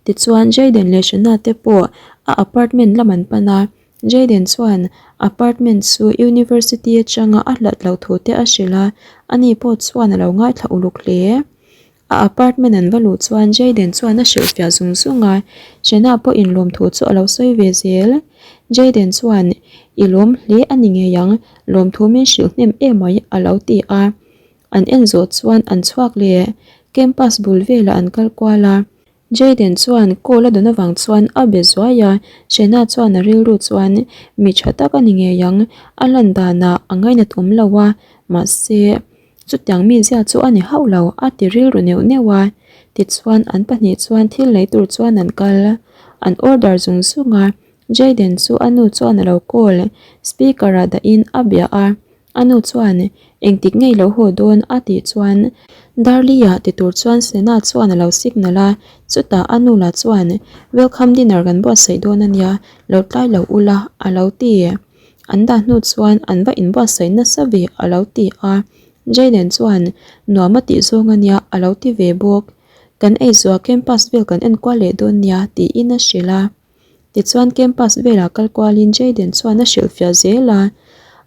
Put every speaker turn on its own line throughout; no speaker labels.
Tichuan Jayden leh Shana te pawh a apartment lam an pan a, Jayden chuan apartment chu university atanga a hlat loh thu te a hrilh a, ani pawh chuan a lo ngaithla uluk hle. A apartment an va luh chuan Jayden chuan a hrilhfiah zung zung a, Shana pawhin lawmthu chu a lo sawi ve zel. Jayden chuan, I lawm hle a ni ngei ang, lawmthu min hrilh hnem emai a lo ti a. An en zawh chuan an chhuak leh campus bul velah an kal kual a. Jayden chuan call a dawn avang chuan a be zuai a, Shena chuan a rilru chuan mi tha tak a ni ngei ang, a lan danah a ngainat awm lo a, mahse chutiang mi zia chu a ni hauh lo a ti rilru neuh neuh a. Tichuan an pahnih chuan thil lei tur chuan an kal, an order zung zung a, Jayden chu a nu chuan a lo call, speaker ah dahin a bia a. A nu chuan, Engtik ngei lo haw dawn? a tih chuan Darli-ah ti tur chuan Sena chuan a lo signal a, chutah a nu lah chuan, Welcome dinner kan buatsaih dawn a nia, lo tlai lo ula a lo ti. An dah hnu chuan an va inbuatsaih nasa ve a lo ti a, Jayden chuan, Nuam a tih zawng a nia a lo ti ve bawk. Kan eizuah campus vel kan enkual leh dawn nia tiin a hrilh a. Tichuan campus velah kal kualin Jayden chuan a hrilhfiah zel a,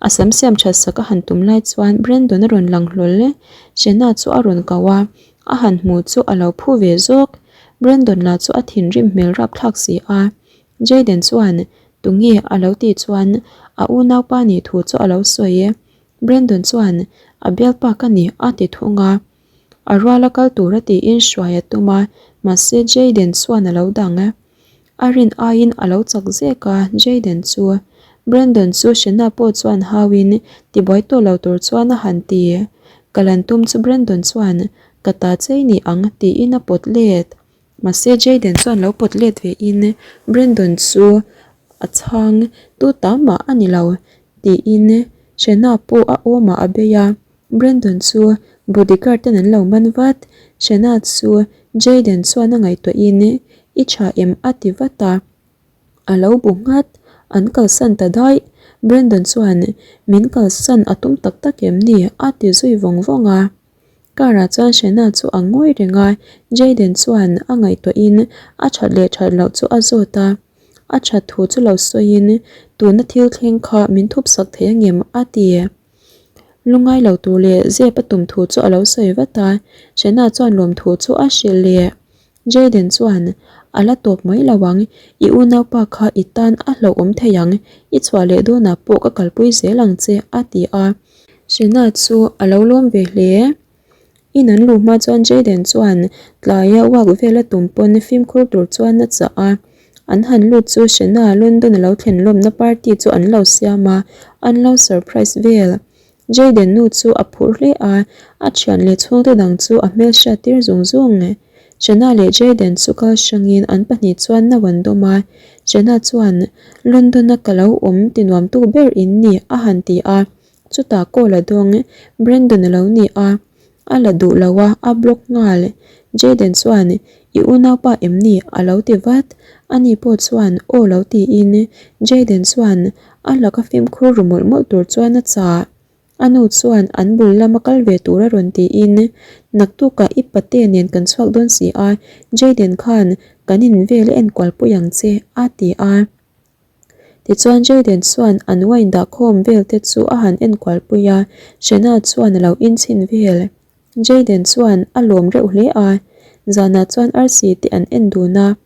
a sam siam that sak a han tum lai chuan Brandon a rawn lang hlawl e, Jenna chu a rawn kau a, a han hmu chu a lo phu ve zawk. Brandon lah chu a thinrim hmel rapthlak si a, Jayden chuan tunge a lo tih chuan a unaupa nih thu chu a lo sawi e, Brandon chuan a bialpa ka ni a ti thung a. A ruala kal tura tiin hruai a tum a, mahse Jayden chuan a lo dang a. A rin aiin a lo chak zek a, Jayden chu. Brandon chu Shena pawh chuan hauin tibuai tawh lo tur chuan a han ti. Kal an tum chu Brandon chuan, Ka ta chei ni ang, tiin a pawt let. Mahse Jayden chuan lo pawt let ve in Brandon chu a chhang tu ta mah a ni lo, tiin Shena pawh a awmah a bei a. Brandon chu bodyguard ten an lo man vat, Shena chu Jayden chuan a ngaihtuah in i tha em a ti vat a, a lo bu nghat, an kalsan ta daih, Brandon chuan min kalsan a tum tak tak em ni a ti zui vawng vawng a, car ah chuan Shena chu a ngawi reng a, Jayden chuan a ngaihtuah in a that leh that loh chu a zawt a. A that thu chu lo sawi in tuna thil thleng kha min thup sak thei angem a ti. Lungai lo tur leh zep a tum thu chu a lo sawi vat a, Shena chuan lawm thu chu a hrilh leh. Jayden chuan, A la tawp mai lo ang, i unaupa kha i tan a hlauhawm thei ang, i chhuah leh dawnah pawh ka kalpui zel ang che, a ti a. Shena chu a lo lawm ve hle. In an luh hma chuan Jayden chuan tlaia walk vel a tum pawn fimkhur tur chuan a chah a. An han lut chu Shena London a lo thlen lawmna party chu an lo siam a, an lo surprise vel. Jayden nu chu a phur hle a, a thian leh chhungte dang chu a hmelhriat tir zung zung. Shena leh Jayden chu kal hrangin an pahnih chuan no an dawm a, Shena chuan London a ka lo awm ti nuam tuk ber in ni a han ti a. Chutah call a dawng, Brandon a lo ni a, a la duh lo a, a block nghal. Jayden chuan, I unaupa em ni? a lo ti vat. Ani pawh chuan aw lo tiin Jayden chuan a laka fimkhur ru mawlh mawlh tur chuan a chah. A nu chuan an bul lama kal ve tur a rawn tiin, Naktukah i pate nen kan chhuak dawn si a, Jayden khan kan in vel a enkual pui ang che, a ti a. Tichuan Jayden chuan an wine dahkhawm vel te chu a han enkual pui a, Shena chuan a lo inchhin vel. Jayden chuan a lawm reuh hle a, zanah chuan arsi te an en dun a.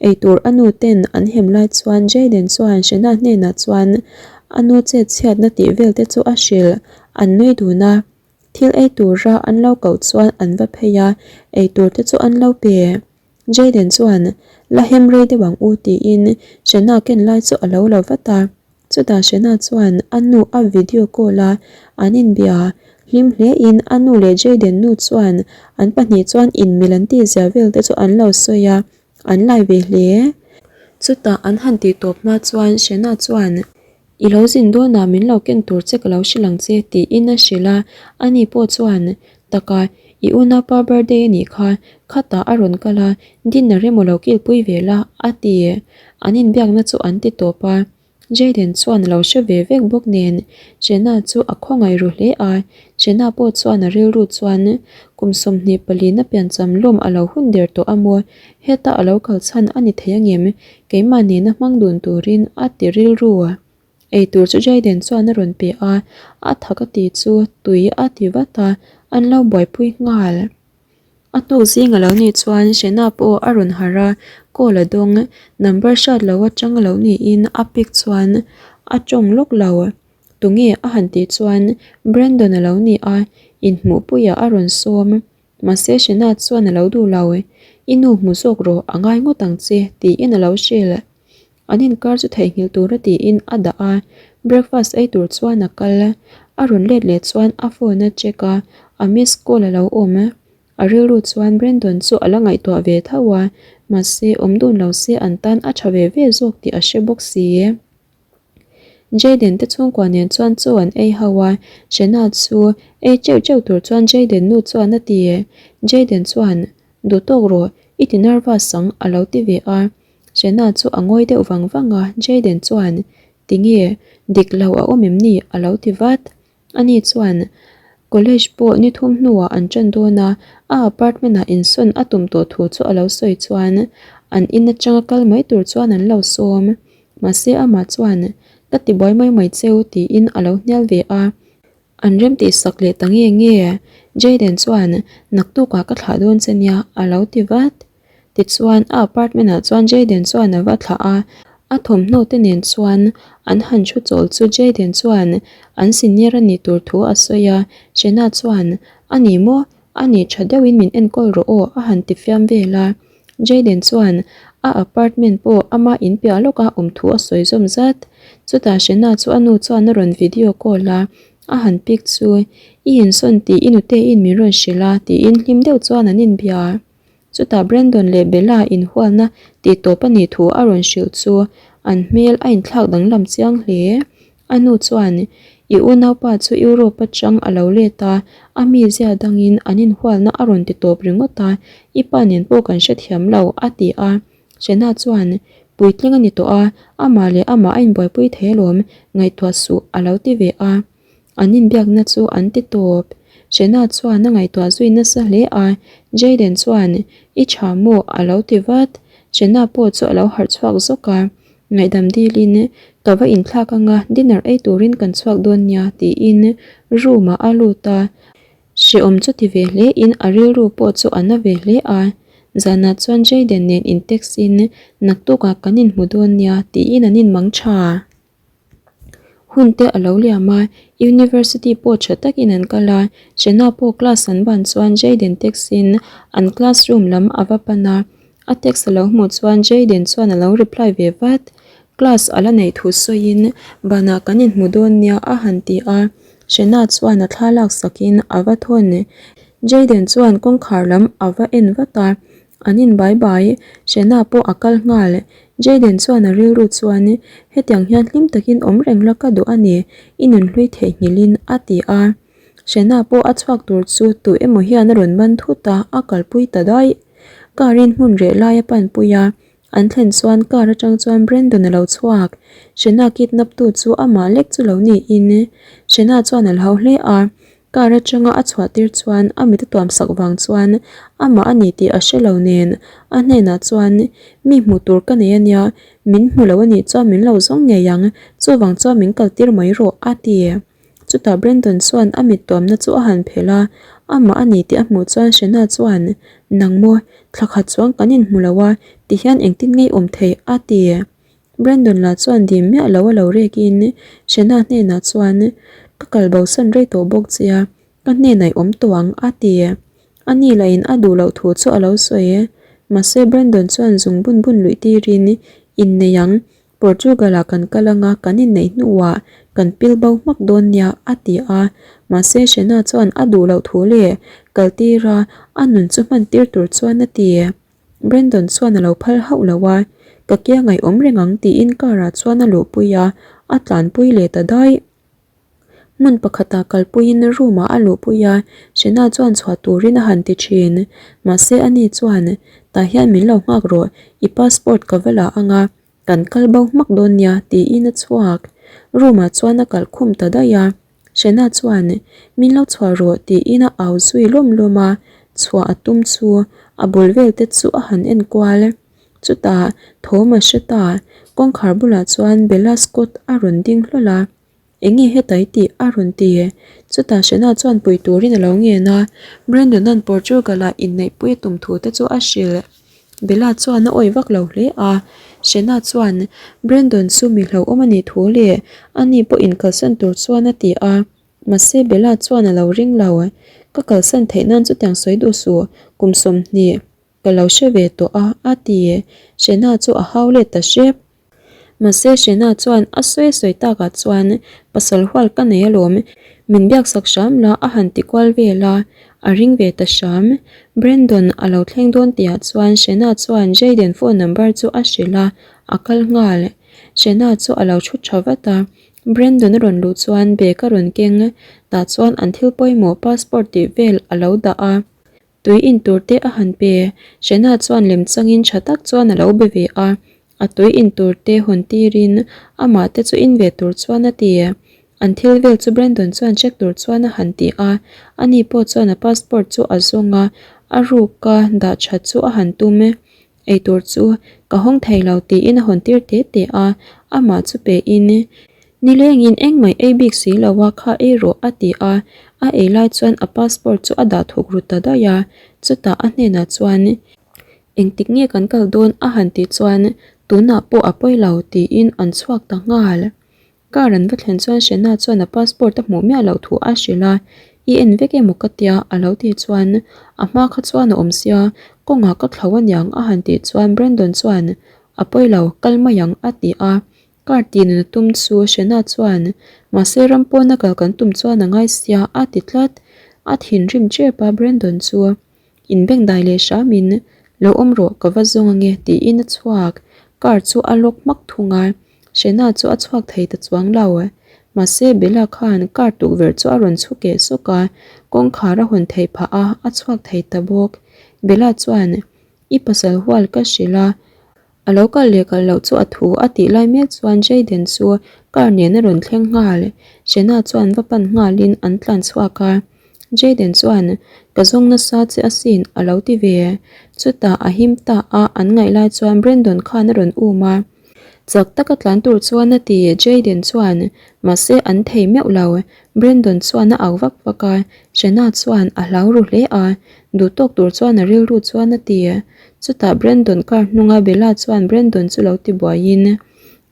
Eitur a nu ten an hem lai chuan Jayden chuan Shena hnenah chuan a nu chet chhiatna tih vel te chu a hrilh, an nui dun a. Thil ei tura an lo koh chuan an va phei a, eitur te chu an lo pe. Jayden chuan, La hem rei deuh ang u tiin Shena ken lai chu a lo lo vat a. Chutah Shena chuan a nu a video call a, an inbia. Hlim hlein a nu leh Jayden nu chuan an pahnih chuan inmil an tihzia vel te chu an lo sawi a, an lai ve hle. Chutah an han tih tawp hma chuan Shena chuan, I lo zin dawnah min lo ken tur che ka lo hrilh ang che tiin a hrilh a, ani pawh chuan, Taka, i unaupa birthday a nih kha, khatah a rawn kal a, dinner emaw lo kilpui ve la, a ti. An inbiakna chu an ti tawp a. Jayden chuan a lo hre ve vek bawk nen Jenna chu a khawngaih ru hle a, Jenna pawh chuan a rilru chuan kum 24 na piancham lawm a lo hun der tawh a maw, heta a lo kal chhan a ni thei angem, keimah nena hmang dun turin a ti rilru. Eitur chu Jayden chuan a rawn pe a, a thak a ti chu tui a ti vat a, an lo buaipui nghal. A hnuk zing a lo nih chuan Shena pawh a rawn harh a, call a dawng. Number hriat lo atang a lo niin a pick chuan a tawng lawk lo. Tunge a han tih chuan Brandon a lo ni a, inhmuhpuiah a rawn sawm. Mahse Shena chuan a lo duh lo, I nu hmu zawk rawh, a ngai ngawt ang che tiin a lo hrilh. An inkar chu theihnghilh tura tiin a dah a, breakfast ei tur chuan a kal. A rawn let leh chuan a phone a check a, a miss call a lo awm. A rilru chuan Brandon chu a la ngaihtuah ve tho a, mahse awm dun lo se an tan a tha ve ve zawk tih a hre bawk si. Jayden te chhungkua nen chuan chaw an ei ho a, Shena chu ei teuh teuh tur chuan Jayden nu chuan a ti. Jayden chuan, Duh tawk rawh, i ti nervous ang a lo ti ve a. Shena chu a ngawi deuh vang vang a, Jayden chuan, Tinge, dik lo a awm em ni? a lo ti vat. Ani chuan, College pawh ni thum hnuah an ṭan dawn a, a apartment-ah insawn a tum tawh thu chu a lo sawi chuan an in aṭanga kal mai tur chuan an lo sawm. Mahse amah chuan, Ka ti buai mai mai cheu tiin a lo hnial ve a. An rem tih sak leh ta nge nge? Jayden chuan, Naktukah ka thlah dawn che nia a lo ti vat. Tichuan, a apartment-ah chuan Jayden chuan a va thlah a, a thawmhnaw te nen chuan an han thu chawl chu Jayden chuan an senior a nih tur thu a sawi a, Shena chuan, A ni maw? A ni tha deuhin min enkawl rawh aw a han ti fiam vel a. Jayden chuan a apartment pawh ama in piah lawka awm thu a sawi zawm zat. Chutah Shena chu a nu chuan a rawn video call a, a han pick chu, I insawn tih i nuteiin min rawn hrilh a tiin hlim deuh chuan an inbia. Chutah Brandon leh Bella inhualna tih tawp a nih thu a rawn hrilh chu an hmel a inthlak danglam chiang hle. A nu chuan, I unaupa chu Europe atang a lo let a, a mizia dangin an inhualna a rawn ti tawp ringawt a, i pa nen pawh kan hrethiam lo, a ti a. Shena chuan, Puitling a ni tawh a, amah leh amah a inbuaipui thei alawm, ngaihtuah suh, a lo ti ve a. An inbiakna chu an ti tawp. Shena chuan a ngaihtuah zui nasa hle a, Jayden chuan, I tha maw? a lo ti vat. Shena pawh chu a lo harh chhuak zawk a, Ngaihdam dilin, Ka va inthlak anga dinner ei turin kan chhuak dawn nia, tiin room ah a lut a. Hrehawm chu ti ve hle in a rilru pawh chu a na ve hle a. Zanah chuan Jayden nen in text in, Naktukah kan inhmu dawn nia, tiin an inmang tha. Hun te a lo liam a, University pawh tha takin an kal a, Shena pawh class an ban chuan Jayden text in an classroom lam a va pan a, a text a lo hmuh chuan Jayden chuan a lo reply ve vat. Class a la neih thu sawiin banah kan inhmu dawn nia a han ti a, Shena chuan a thla laksakin a va thawn. Jayden chuan kawngkhar lam a va en vat a, An in bai bai, Shena pawh a kal nghal. Jayden chuan a rilru chuan, Hetiang hian hlim takin awm reng la ka duh a ni, i nunhlui theihnghilhin, a ti a. Shena pawh a chhuak tur chu tu emaw hian a rawn ban thut a, a kalpui ta daih. Car in hmun reh lai a panpui a, an thlen chuan car atang chuan Brandon a lo chhuak. Shena kidnap tu chu amah lek chu lo niin Shena chuan a hlau hle a, Car atanga a chhuah tir chuan a mit a tuam sak vang chuan amah a ni tih a hre lo nen a hnenah chuan mi hmuh tur ka nei a nia, min hmu lo a nih chuan min lo zawng ngei ang, chuvang chuan min kal tir mai rawh a ti. Chutah Brandon chuan a mit tuamna chu a han phelh a, amah a ni tih a hmuh chuan Shena chuan Nang maw, thla khat chuang kan inhmu lo a, tihian engtin ngei awm thei a ti. Brandon lah chuan dim miah lo a lo rek in Shena hnenah chuan Ka kal bo san rei tawh bawk che a, ka hnenah i awm tawh ang a ti. A ni lah in a duh loh thu chu a lo sawi. Mahse Brandon chuan zung bun bun luih tir in Innei ang, Portugal ah kan kal anga kan inneih hnuah kan pil bo hmak dawn nia a ti a. Mahse Shena chuan a duh loh thu leh kal tir a, a nun chu hman tir tur chuan a ti. Brandon chuan a lo phal hauh lo a, ka kia ngaihawm reng ang tiin car ah chuan a luhpui a, a tlanpui leh ta daih. Hmun pakhatah kalpuiin room ah a luhpui a, Shena chuan chhuah turin a han ti thin. Mahse ani chuan, Tah hian min lo nghak rawh, i passport ka va la ang a. Kan kal bo hmak dawn nia tiin a chhuak. Room ah chuan a kalh khum ta daih a. Shena chuan min lo chhuah rawh tiin a au zui lawm lawm a, chhuah a tum chu a bul vel te chu a han en kual. Chutah thawm a hre ta, kawngkhar bulah chuan Bella Scott a rawn ding hlawl a. Enge hetai tih a rawn ti. Chutah Shena chuan pui turin a lo ngen a, Brandon-a'n Portugal-ah inneihpui a tum thu te chu a hrilh. Bella chuan a awih vak lo hle a, Shena chuan Brandon chu mi hlauhawm a nih thu leh ani pawh inkalsan tur chuan a ti a, mahse Bella chuan a lo ring lo. Ka kalsan theih nan chutiang sawi duh suh, kum 20 ka lo hre ve tawh a, a ti. Shena chu a hau let ta hrep. Mahse Shena chuan a sawi sawi takah chuan pasal hual ka nei alawm, min biaksak hram la a han ti kual vel a, a ring ve ta hram. Brandon a lo thleng dawn tihah chuan Shena chuan Jayden phone number chu a hrilh a, a kal nghal. Shena chu a lo thu tha vat a, Brandon a rawn luh chuan bag a rawn keng, tah chuan an thil pawimawh passport tih vel a lo dah a. Tui in tur te a han pe. Shena chuan lem changin tha tak chuan a lo be ve a. A tui in tur te hawn tirin amah te chu in ve tur chuan a ti. An thil vel chu Brandon chuan check tur chuan a han ti a. Ani pawh chuan a passport chu a zawng a, a ruka dah that chu a han tum. Eitur chu ka hawng thei lo tiin a hawn tir te te a, amah chu pe in nilengin engmah ei bik si lo a kha ei rawh a ti a, a ei lai chuan a passport chu a dah thuk ru ta daih a, chutah a hnenah chuan engtik nge kan kal dawn a han tih chuan tunah pawh a pawi lo tiin an chhuak ta nghal. Car an va thlen chuan Shena chuan a passport a hmuh miah loh thu a hrilh a, I en vek emaw ka tia a lo tih chuan a hma kha chuan a awm sia, kawngah ka thlo aniang a han tih chuan Brandon chuan a pawi lo, kal mai ang a ti a, car tih nun a tum chu Shena chuan mahse ram pawna kal kan tum chuan a ngai sia a ti tlat, a thinrim tep a Brandon chu. Inbengdai leh hramin, Lo awm rawh, ka va zawng ange, tiin a chhuak. Car chu a lock hmak thung a, Shena chu a chhuak thei ta chuang lo. Mahse, Bella khan car tukverh chu a rawn chhu keh sawk a, kawngkhar a hawn theih phah a, a chhuak thei ta bawk. Bella chuan, I pasal hual ka hrilh a, A lo kal leh kal loh chu a thu a tih lai mek chuan Jayden chu car nen a rawn thleng nghal. Shena chuan va pan nghalin an tlan chhuak a. Jayden chuan, Ka zawng nasa che asin a lo ti ve. Chutah a him ta a, an ngaih lai chuan Brandon khan a rawn um a. Chak taka tlan tur chuan a ti Jayden chuan, mahse an thei meuh lo. Brandon chuan a au vak vak a, Shena chuan a hlau ru hle a, duhtawk tur chuan a rilru chuan a ti. Chutah Brandon car hnunga Bella chuan Brandon chu lo ti buaiin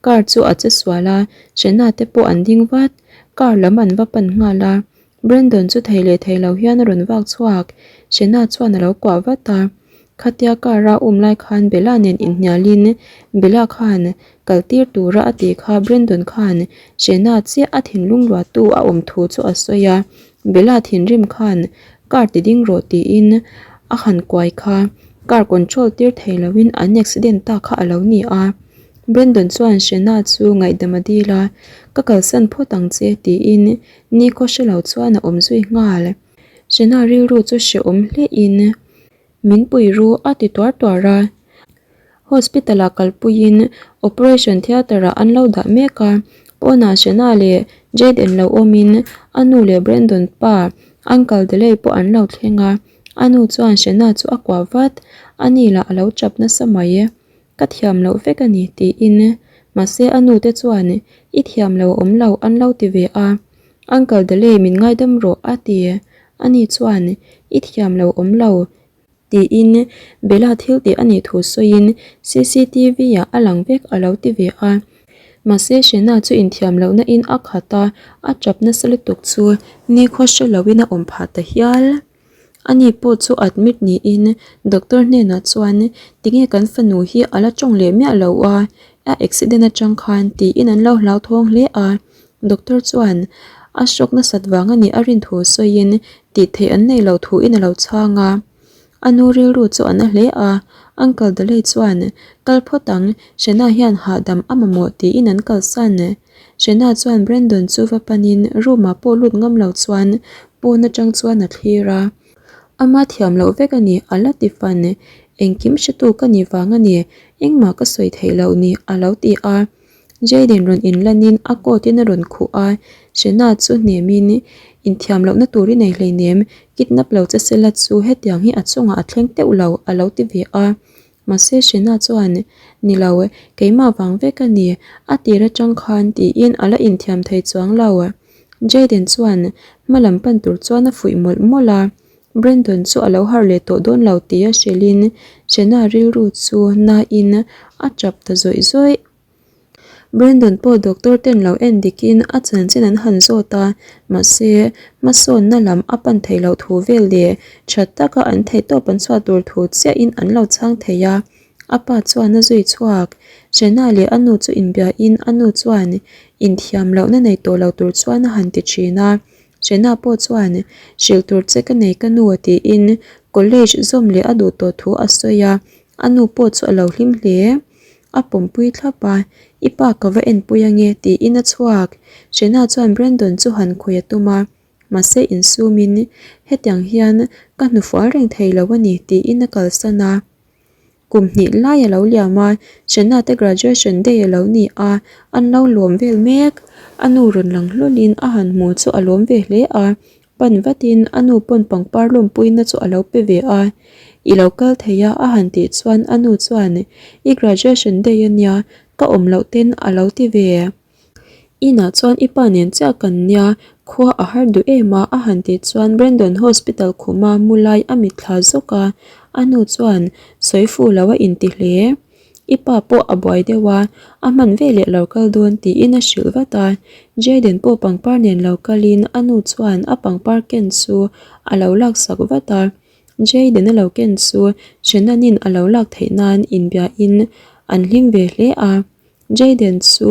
car chu a che sual a, Shena te pawh an ding vat. Car lam an va pan nghal a, Brandon chu thei leh thei lo hian a rawn vak chhuak. Shena chuan a lo kuah vat a, khatia car a um lai khan Bella nen inhnialin Bella khan kal tir tura a tih kha Brandon khan Shena chiah a thinlung luahtu a awm thu chu a sawi a, Bella thinrim khan car ti ding rawh tiin a han kuai kha car control tir thei loin an accident ta kha a lo ni a. Brandon chuan Shena chu ngaihdam a dil a, Ka kalsan phawt ang che tiin nikhaw hre lo chuan a awm zui nghal. Shena rilru chu hrehawm hlein min pui ru a ti tuar tuar a. Hospital ah kalpuiin operation theatre ah an lo dah mek a, pawnah Shena leh Jayden lo awmin a nu leh Brandon pa Uncle Delay pawh an lo thleng a, a nu chuan Shena chu a kuah vat, ani lah a lo tap nasa mai. Ka thiam loh vek a ni tiin mahse a nu te chuan i thiam lo awm lo an lo ti ve a, Uncle Delay min ngaidam rawh a ti, ani chuan i thiam lo awm lo Tiin Bella thil tih a nih thu sawiin cctv ah a lang vek a lo ti ve a. Mahse Shena chu inthiam lohna in a khat a, a tap nasa lutuk chu nikhaw hre loin a awm phah ta hial. Ani pawh chu admit niin doctor hnenah chuan tinge kan fanu hi a la tawng leh miah lo a, a accident atang khan tiin an lo hlauthawng hle a. Doctor chuan a hrawk nasat vang a nih a rin thu sawiin tih theih an nei loh thuin a lo chhang a. A nu rilru chu a na hle a, Uncle Daley chuan kal phawt ang, Shena hian hahdam a mamawh tiin an kalsan. Shena chuan Brandon chu va panin room ah pawh lut ngam lo chuan pawn atang chuan a thlir a. Ama thiam loh vek a ni, a la ti fan. Engkim hretu ka nih vang a ni, engmah ka sawi theih loh ni, a lo ti a. Jayden rawn inlanin a coat in a rawn khuh a, Shena chu hnemin, Inthiam lohna tur i nei hleinem, kidnap lo che sela chu hetiang hi a chungah a thleng teuh lo, a lo ti ve a. Mahse Shena chuan, Ni lo, keimah vang vek a ni, a tir atang khan tiin a la inthiam thei chuang lo. Jayden chuan hma lam pan tur chuan a fuih mawlh mawlh a, Brandon chu a lo harh leh tawh dawn lo tia hrilhin Shena rilru chu nain a tap ta zawih zawih. Brandon pawh doctor ten lo en dikin a chanchin an han zawt a, mahse hmasawnna lam a pan theih loh thu vel leh tha taka an theihtawp an chhuah tur thu chiahin an lo chhang thei a. A pa chuan a zui chhuak. Shena leh a nu chu inbiain a nu chuan inthiam lohna nei tawh lo tur chuan a han ti thin a. Shena pawh chuan hrilh tur che ka nei ka nu tiin college zawm leh a duh tawh thu a sawi a, a nu pawh chu a lo hlim hle. A pawmpui thlap a, I pa ka va enpui ange tiin a chhuak. Shena chuan Brandon chu han khawih a tum a, mahse insumin hetiang hian ka hnufual reng thei lo a ni tiin a kalsan a. Kum hnih lai a lo liam a, Shena te graduation day a lo ni a, an lo lawm vel mek. A nu rawn lang hlawlin a han hmu chu a lawm ve hle a, Pan vatin a nu pawn pangpar lawmpuina chu a lo pe ve a, I lo kal thei a a han tih chuan a nu chuan I graduation day a nia, ka awm loh ten a lo ti ve. Inah chuan i pa nen chiah kan nia, khua a har duh em a a han tih chuan Brandon hospital khuma mu lai a mitthla zawk a, a nu chuan sawi fu lo a inti hle. I pa pawh a buai deuh a, a hman veleh lo kal dawn tiin a hrilh vat a. Jayden pawh pangpar nen lo kalin a nu chuan a pangpar ken chu a lo laksak vat a. Jayden a lo ken chu Shannon-in a lo lak theih nan inbiain an hlim ve hle a. Jayden chu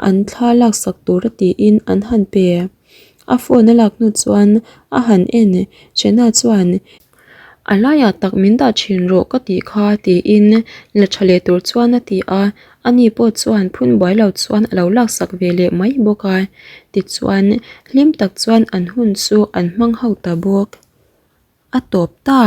an thla laksak tur a tiin an han pe. A phone a lak hnu chuan a han en, Shena chuan, A laiah tak min dah thin rawh ka tih kha tiin la tha leh tur chuan a ti a, ani pawh chuan phun buai lo chuan a lo laksak ve leh mai bawk a. Tichuan, hlim tak chuan an hun chu an hmang ho ta bawk. A tawp ta.